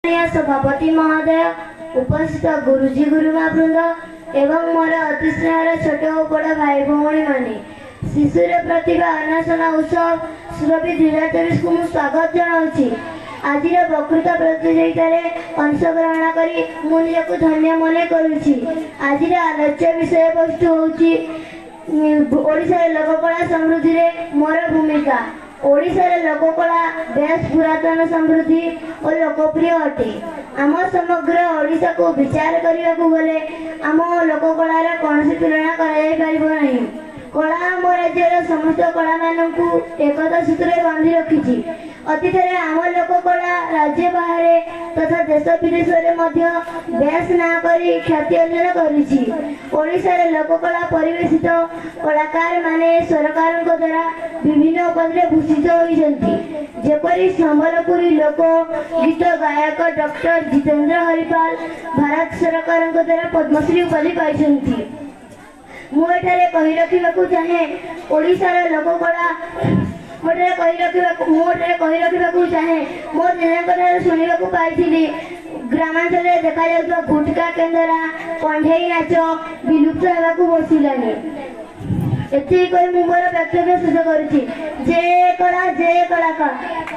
ସଭାପତି ମହୋଦୟ, ଉପସ୍ଥିତ ଗୁରୁଜୀ ଗୁରୁମା ବୃନ୍ଦ ଏବଂ ମୋର ଅତି ସ୍ନେହର ଛୋଟ ଓ ବଡ଼ ଭାଇ ଭଉଣୀମାନେ, ଶିଶୁର ପ୍ରତିଭା ଅନ୍ୱେଷଣ ଉତ୍ସବ ସୁରଭି 2024କୁ ମୁଁ ସ୍ୱାଗତ ଜଣାଉଛି। ଆଜିର ବକ୍ତୃତା ପ୍ରତିଯୋଗିତାରେ ଅଂଶଗ୍ରହଣ କରି ମୁଁ ନିଜକୁ ଧନ୍ୟ ମନେ କରୁଛି। ଆଜିର ଆଲୋଚ୍ୟ ବିଷୟବସ୍ତୁ ହେଉଛି ଓଡ଼ିଶାର ଲୋକକଳା ସମୃଦ୍ଧିରେ ମୋର ଭୂମିକା। ଓଡ଼ିଶାର ଲୋକକଳା ବେଶ ପୁରାତନ, ସମୃଦ୍ଧି ଓ ଲୋକପ୍ରିୟ ଅଟେ। ଆମ ସମଗ୍ର ଓଡ଼ିଶାକୁ ବିଚାର କରିବାକୁ ଗଲେ ଆମ ଲୋକକଳାର କୌଣସି ତୁଳନା କରାଯାଇପାରିବ ନାହିଁ। କଳା ଆମ ରାଜ୍ୟର ସମସ୍ତ କଳାମାନଙ୍କୁ ଏକତା ସୂତ୍ରରେ ବାନ୍ଧି ରଖିଛି। ଅତୀତରେ ଆମ ଲୋକକଳା ରାଜ୍ୟ ବାହାରେ ତଥା ଦେଶ ବିଦେଶରେ ମଧ୍ୟ ବେଶ ନାଁ କରି ଖ୍ୟାତି ଅର୍ଜନ କରିଛି। ଓଡ଼ିଶାର ଲୋକକଳା ପରିବେଶିତ କଳାକାରମାନେ ସରକାରଙ୍କ ଦ୍ୱାରା ବିଭିନ୍ନ ଉପାଧିରେ ଭୂଷିତ ହୋଇଛନ୍ତି, ଯେପରି ସମ୍ବଲପୁରୀ ଲୋକ ଗୀତ ଗାୟକ ଡକ୍ଟର ଜିତେନ୍ଦ୍ର ହରିପାଲ ଭାରତ ସରକାରଙ୍କ ଦ୍ୱାରା ପଦ୍ମଶ୍ରୀ ଉପାଧି ପାଇଛନ୍ତି। ମୁଁ ଏଠାରେ କହି ରଖିବାକୁ ଚାହେଁ, ଓଡ଼ିଶାର ଲୋକକଳା ମୁଁ ଏଠାରେ କହି ରଖିବାକୁ ଚାହେଁ, ମୋ ଜେଜେଙ୍କ ଠାରୁ ଶୁଣିବାକୁ ପାଇଥିଲି, ଗ୍ରାମାଞ୍ଚଳରେ ଦେଖାଯାଉଥିବା ଗୁଟକା କେନ୍ଦରା, କଣ୍ଢେଇ ନାଚ ବିଲୁପ୍ତ ହେବାକୁ ବସିଲାଣି। ଏତିକି କହି ମୁଁ ମୋର ବକ୍ତବ୍ୟ ଶେଷ କରୁଛି। ଜୟ କଳା, ଜୟ କଳାକାର।